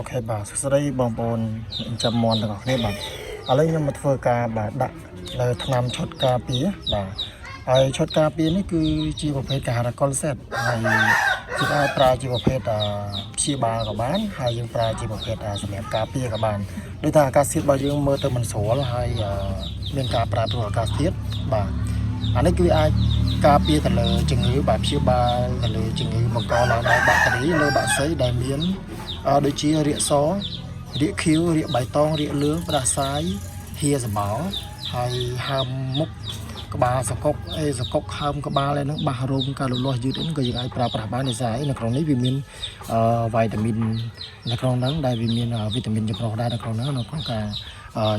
OK បាទសួស្តីបងប្អូនចាំមន់ទាំងអស់គ្នាបាទឥឡូវខ្ញុំមកធ្វើការបាទដាក់នៅថ្នាំឈុតការពារបាទហើយឈុតការពារនេះគឺជាប្រភេទកាហារកុលសេតហើយជាអាចប្រើជាប្រភេទព្យាបាលក៏បានហើយយើងប្រើជាប្រភេទសម្រាប់ការពារក៏បានដូចថាអាកាសធាតុរបស់យើងមើលទៅមិនស្រួលហើយមានការប្រែប្រួលអាកាសធាតុបាទអានេះគឺអាចការពារទៅលើជំងឺបាទព្យាបាលទៅលើជំងឺបង្កឡើងដោយបាក់តេរីលើបាក់សីដែលមាន ដូចជារាកសរាកខៀវរាកបៃតងរាកលឿងផ្ដាសាយហៀសបោហើយហើមមុខក្បាលសកុកអេសកុកហើមក្បាលអីហ្នឹងបាសរោមការលូតលាស់យឺតអីហ្នឹងក៏យើងអាចប្រើប្រាស់បានដោយសារអីនៅក្នុងនេះវាមានវីតាមីននៅក្នុងហ្នឹងដែលវាមានវីតាមីនចម្រុះដែរនៅក្នុងហ្នឹងនៅក្នុងការ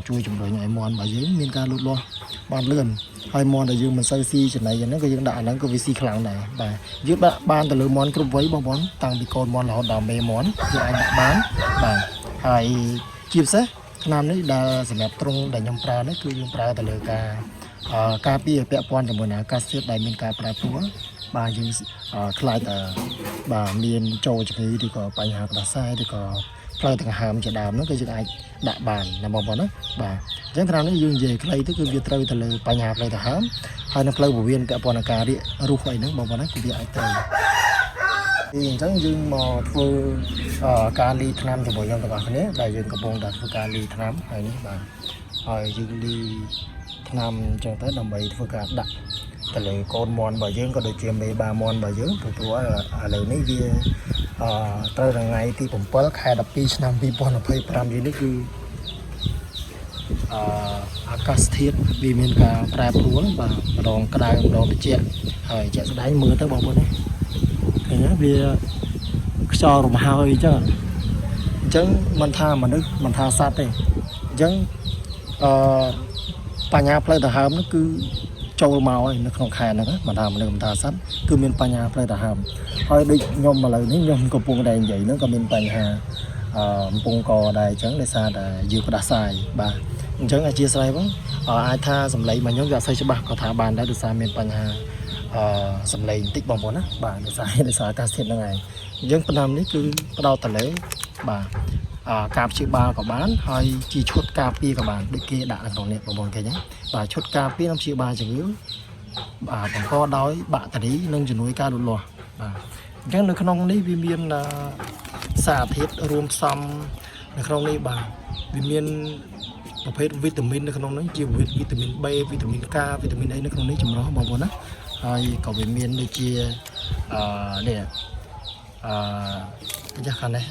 ជួយជំរុញឲ្យមាន់របស់យើងមានការលូតលាស់បានលឿនហើយមាន់ដែលយើងមិនសូវស៊ីចំណីហ្នឹងក៏យើងដាក់អាហ្នឹងក៏វាស៊ីខ្លាំងដែរបាទយើងដាក់បានទៅលើមាន់គ្រប់វ័យបងប្អូនតាំងពីកូនមាន់រហូតដល់មេមាន់យើងអាចដាក់បានបាទហើយជាពិសេសថ្នាំនេះដែលសម្រាប់ទ្រុងដែលខ្ញុំប្រើនេះគឺយើងប្រើទៅលើការការពារពាក់ព័ន្ធជាមួយនឹងអាកាសធាតុដែលមានការប្រែប្រួលបាទយើងខ្លាចបាទមានចូលជំងឺឬក៏បញ្ហាផ្ដាសាយឬក៏ផ្លូវដង្ហើមជាដើមហ្នឹងក៏យើងអាចដាក់បានណាបងប្អូនណាបាទអញ្ចឹងថ្នាំនេះយើងនិយាយខ្លីទៅគឺវាត្រូវទៅលើបញ្ហាផ្លូវដង្ហើមហើយនៅផ្លូវពោះវៀនពាក់ព័ន្ធនឹងការរាករូសអីហ្នឹងបងប្អូនណាគឺវាអាចត្រូវអញ្ចឹងយើងមកធ្វើការលីថ្នាំជាមួយខ្ញុំទាំងអស់គ្នាដែលយើងកំពុងតែធ្វើការលីថ្នាំហើយនេះបាទហើយយើងលីថ្នាំអញ្ចឹងទៅដើម្បីធ្វើការដាក់ទៅលើកូនមាន់របស់យើងក៏ដូចជាមេបាមាន់របស់យើងព្រោះឥឡូវនេះវាត្រូវថ្ងៃទី7ខែ12ឆ្នាំ2025នេះគឺអាកាសធាតុវាមានការប្រែប្រួលបាទម្ដងក្តៅម្ដងត្រជាក់ហើយជាក់ស្ដែងមើលទៅបងប្អូននេះឃើញទេវាខ្យល់រំហើយអញ្ចឹងអញ្ចឹងមិនថាមនុស្សមិនថាសត្វទេអញ្ចឹងអឺបញ្ញាផ្លូវដង្ហើមនោះគឺចូលមកហើយនៅក្នុងខែហ្នឹងណាមិនថាមនុស្សមិនថាសត្វគឺមានបញ្ហាផ្លូវដង្ហើមហើយដូចខ្ញុំឥឡូវនេះខ្ញុំកំពុងតែនិយាយហ្នឹងក៏មានបញ្ហាកំពុងកដែរអញ្ចឹងដោយសារតែយើងផ្ដាសាយបាទអញ្ចឹងអធិស្ឋានផងអាចថាសម្លេងរបស់ខ្ញុំវាអត់សូវច្បាស់ក៏ថាបានដែរដោយសារមានបញ្ហាសម្លេងបន្តិចបងប្អូនណាបាទដោយសារអាកាសធាតុហ្នឹងឯងអញ្ចឹងឆ្នាំនេះគឺផ្ដោតតលេបាទការព្យាបាលក៏បានហើយជាឈុតការពារក៏បានដូចគេដាក់នៅក្នុងនេះបងប្អូនឃើញទេបាទឈុតការពារនិងព្យាបាលជំងឺបាទបង្កដោយបាក់តេរីនិងជំនួយការលូតលាស់បាទអញ្ចឹងនៅក្នុងនេះវាមានសារធាតុរួមផ្សំនៅក្នុងនេះបាទវាមានប្រភេទវីតាមីននៅក្នុងហ្នឹងជាវីតាមីន B វីតាមីន K វីតាមីនអីនៅក្នុងនេះចម្រុះបងប្អូនណាហើយក៏វាមានដូចជានេះចាស់ខាងនេះ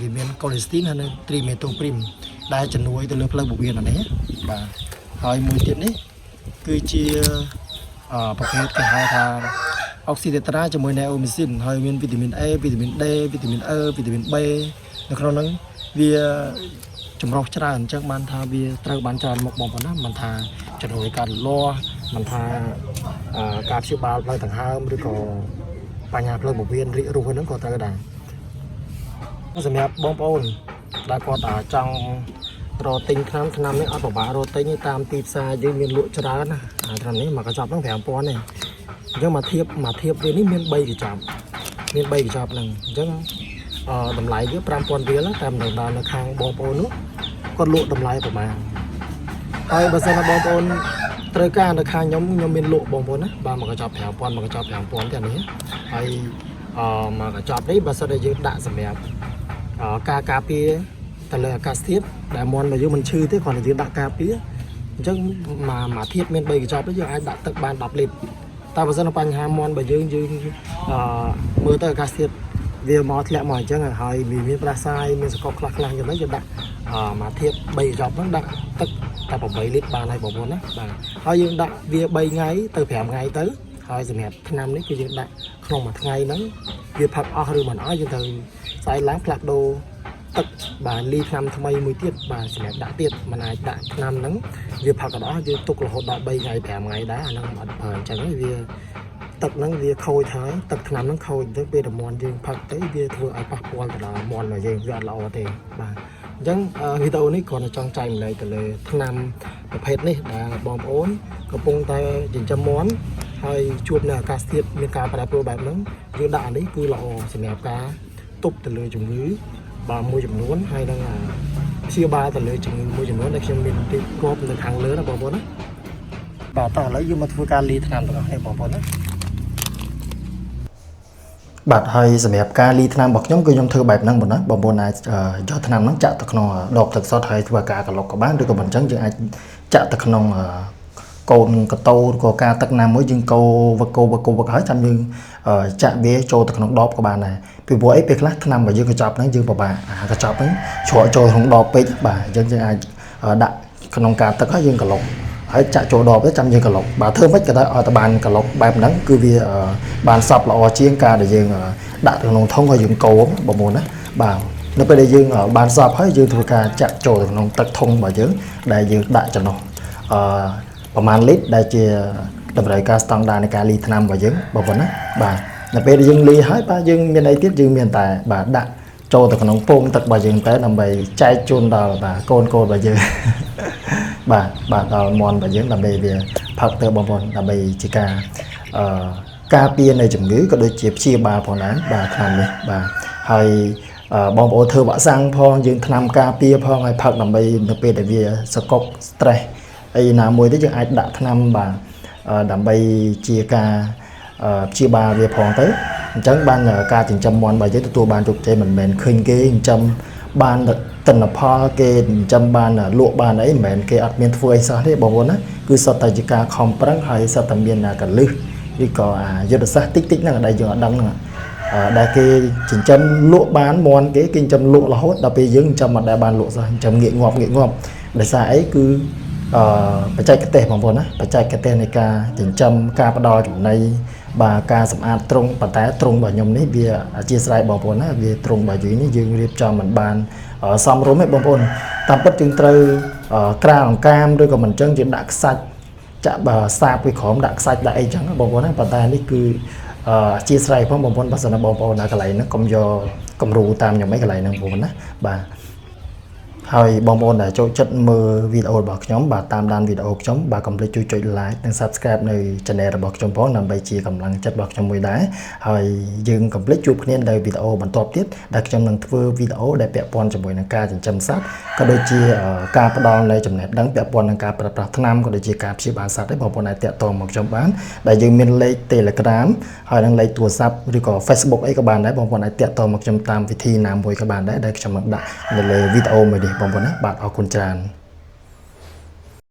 វាមានកូលេស្ទីនហើយនិងត្រីមេតូព្រីមដែលជំនួយទៅលើផ្លូវពោះវៀនអានេះបាទហើយមួយទៀតនេះគឺជាប្រភេទគេហៅថាអុកស៊ីតេត្រាជាមួយណេអូមីស៊ីនហើយមានវីតាមីន A វីតាមីន D វីតាមីន E វីតាមីន B នៅក្នុងហ្នឹងវាចម្រុះច្រើនអញ្ចឹងបានថាវាត្រូវបានច្រើនមុខបងប្អូនណាមិនថាជំនួយការលូតលាស់មិនថាការព្យាបាលផ្លូវដង្ហើមឬក៏បញ្ហាផ្លូវពោះវៀនរាករូសហ្នឹងក៏ត្រូវដែរសម្រាប់បងប្អូនដែលគាត់ចង់រកទិញថ្នាំថ្នាំនេះអត់ពិបាករកទិញទេតាមទីផ្សារយើងមានលក់ច្រើនណាអាថ្នាំនេះមកកញ្ចប់ហ្នឹង5000ទេអញ្ចឹងមកធៀបមកធៀបវានេះមាន3កញ្ចប់មាន3កញ្ចប់ហ្នឹងអញ្ចឹងតម្លៃវា5000រៀលតែមិនដឹងដល់នៅខាងបងប្អូននោះគាត់លក់តម្លៃប្រហែលហើយបើសិនណាបងប្អូនត្រូវការនៅខាងខ្ញុំខ្ញុំមានលក់បងប្អូនណាបាទមកកញ្ចប់5000មកកញ្ចប់5000ទាំងនេះហើយមកកញ្ចប់នេះបើសិនតែយើងដាក់សម្រាប់ការការពារទៅលើអាកាសធាតុដែលមាន់របស់យើងមិនឈឺទេគ្រាន់តែយើងដាក់ការពារអញ្ចឹងមួយមួយធាតុមាន3កញ្ចប់នេះយើងអាចដាក់ទឹកបាន10លីត្រតែបើសិនជាបញ្ហាមាន់របស់យើងយើងមើលទៅអាកាសធាតុវាមកធ្លាក់មកអញ្ចឹងហើយវាមានផ្ដាសាយមានសកបខ្លះខ្លះអញ្ចឹងទៅយើងដាក់មួយធាតុ3កញ្ចប់ហ្នឹងដាក់ទឹកតែ8លីត្របានហើយបងប្អូនណាបាទហើយយើងដាក់វា3ថ្ងៃទៅ5ថ្ងៃទៅហើយសម្រាប់ថ្នាំនេះគឺយើងដាក់ក្នុងមួយថ្ងៃហ្នឹងវាផឹកអស់ឬមិនអស់យើងត្រូវស្អែកឡើងផ្លាស់ប្ដូរទឹកបាទលីថ្នាំថ្មីមួយទៀតបាទសម្រាប់ដាក់ទៀតមិនអាចដាក់ថ្នាំហ្នឹងវាផឹកអត់អស់យើងទុករហូតដល់3ថ្ងៃ5ថ្ងៃដែរអាហ្នឹងអត់ប្រើអញ្ចឹងឯងវាទឹកហ្នឹងវាខូចហើយទឹកថ្នាំហ្នឹងខូចអញ្ចឹងពេលដែលមាន់យើងផឹកទៅវាធ្វើឲ្យប៉ះពាល់ទៅដល់មាន់របស់យើងវាអត់ល្អទេបាទអញ្ចឹងវីដេអូនេះគ្រាន់តែចង់ចែករំលែកទៅលើថ្នាំប្រភេទនេះដែលបងប្អូនកំពុងតែចិញ្ចឹមមាន់ហើយជួបនៅអាកាសធាតុមានការប្រែប្រួលបែបហ្នឹងយើងដាក់អានេះគឺល្អសម្រាប់ការទប់ទៅលើជំងឺ បាទមួយចំនួនហើយនឹងព្យាបាលទៅលើជំងឺមួយចំនួនដែលខ្ញុំមានទីរាប់នៅខាងលើណាបងប្អូនណាបាទតោះឥឡូវយើងមកធ្វើការលាយថ្នាំទាំងអស់គ្នាបងប្អូនណាបាទហើយសម្រាប់ការលីថ្នាំរបស់ខ្ញុំគឺខ្ញុំធ្វើបែបហ្នឹងបងណាបងប្អូនអាចយកថ្នាំហ្នឹងចាក់ទៅក្នុងដបទឹកសុទ្ធហើយធ្វើការក្លុកក៏បានឬក៏មិនអញ្ចឹងយើងអាចចាក់ទៅក្នុងកូនកតោឬក៏ការទឹកណាមួយយើងកូរវឹកកូរវឹកកូរវឹកហើយចាំយើងចាក់វាចូលទៅក្នុងដបក៏បានដែរពីព្រោះអីពេលខ្លះថ្នាំរបស់យើងកញ្ចប់ហ្នឹងយើងពិបាកអាកញ្ចប់ហ្នឹងជ្រក់ចូលក្នុងដបពេកបាទអញ្ចឹងយើងអាចដាក់ក្នុងការទឹកហើយយើងក្លុកហើយចាក់ចូលដបទៅចាំយើងក្លុកបាទធ្វើម៉េចក៏ដោយឲ្យតែបានក្លុកបែបហ្នឹងគឺវាបានសព្វល្អជាងការដែលយើងដាក់ទៅក្នុងធុងហើយយើងកូរបងប្អូនណាបាទនៅពេលដែលយើងបានសព្វហើយយើងធ្វើការចាក់ចូលទៅក្នុងទឹកធុងរបស់យើងដែលយើងដាក់ចំណុះអឺប្រហែលលីត្រដែលជាតម្រូវការស្តង់ដារនៃការលីថ្នាំរបស់យើងបងប្អូនណាបាទនៅពេលដែលយើងលីហើយបាទយើងមានអីទៀតយើងមានតែបាទដាក់ចូលទៅក្នុងពងទឹករបស់យើងទៅដើម្បីចែកជូនដល់បាទកូនកូនរបស់យើង បាទបាទដល់មន់របស់យើងដើម្បីវាផឹកទៅបងប្អូនដើម្បីជាការអឺការពារនៅជំងឺក៏ដូចជាព្យាបាលផងដែរបាទថ្នាំនេះបាទហើយបងប្អូនធ្វើវ៉ាក់សាំងផងយើងថ្នាំការពារផងហើយផឹកដើម្បីនៅពេលដែលវាសកុក stress អីណាមួយទៅយើងអាចដាក់ថ្នាំបាទដើម្បីជាការព្យាបាលវាផងទៅអញ្ចឹងបានការចិញ្ចឹមមាន់របស់យើងទទួលបានជោគជ័យមិនមែនឃើញគេចិញ្ចឹមបានទិន្នផលគេចិញ្ចឹមបានលក់បានអីមិនមែនគេអត់មានធ្វើអីសោះទេបងប្អូនណាគឺសុទ្ធតែជាការខំប្រឹងហើយសុទ្ធតែមានកលឹះឬក៏អាយុទ្ធសាស្ត្រតិចតិចហ្នឹងដែលយើងអត់ដឹងហ្នឹងដែលគេចិញ្ចឹមលក់បានមាន់គេគេចិញ្ចឹមលក់រហូតដល់ពេលយើងចិញ្ចឹមអត់ដែលបានលក់សោះចិញ្ចឹមងាកងាប់ងាកងាប់ដោយសារអីគឺអឺបច្ចេកទេសបងប្អូនណាបច្ចេកទេសនៃការចិញ្ចឹមការផ្ដល់ចំណីបាទការសម្អាតទ្រុងប៉ុន្តែទ្រុងរបស់ខ្ញុំនេះវាអធិស្ឋានបងប្អូនណាវាទ្រុងរបស់យើងនេះយើងរៀបចំមិនបានសមរម្យទេបងប្អូនតាមពិតយើងត្រូវក្រាលអង្កាមឬក៏មិនចឹងយើងដាក់ខ្សាច់ចាក់បើសាបពីក្រោមដាក់ខ្សាច់ដាក់អីចឹងបងប្អូនណាប៉ុន្តែនេះគឺអធិស្ឋានផងបងប្អូនបើសិនណាបងប្អូននៅកន្លែងហ្នឹងកុំយកគំរូតាមខ្ញុំអីកន្លែងហ្នឹងបងប្អូនណាបាទហើយបងប្អូនដែលចូលចិត្តមើលវីដេអូរបស់ខ្ញុំបាទតាមដានវីដេអូខ្ញុំបាទកុំភ្លេចជួយចុច like និង Subscribe នៅ Channel របស់ខ្ញុំផងដើម្បីជាកម្លាំងចិត្តរបស់ខ្ញុំមួយដែរហើយយើងកុំភ្លេចជួបគ្នានៅវីដេអូបន្ទាប់ទៀតដែលខ្ញុំនឹងធ្វើវីដេអូដែលពាក់ព័ន្ធជាមួយនឹងការចិញ្ចឹមសត្វក៏ដូចជាការផ្ដល់នៅចំណេះដឹងពាក់ព័ន្ធនឹងការប្រើប្រាស់ថ្នាំក៏ដូចជាការព្យាបាលសត្វដែរបងប្អូនអាចទាក់ទងមកខ្ញុំបានដែលយើងមានលេខ Telegram ហើយនិងលេខទូរស័ព្ទឬក៏ Facebook អីក៏បានដែរបងប្អូនអាចទាក់ទងមកខ្ញុំតាមវិធីណាមួយក៏បានដែរដែលខ្ញុំនឹងដាក់នៅលើវីដេអូមួយនេះបងប្អូនណាបាទអរគុណច្រើន។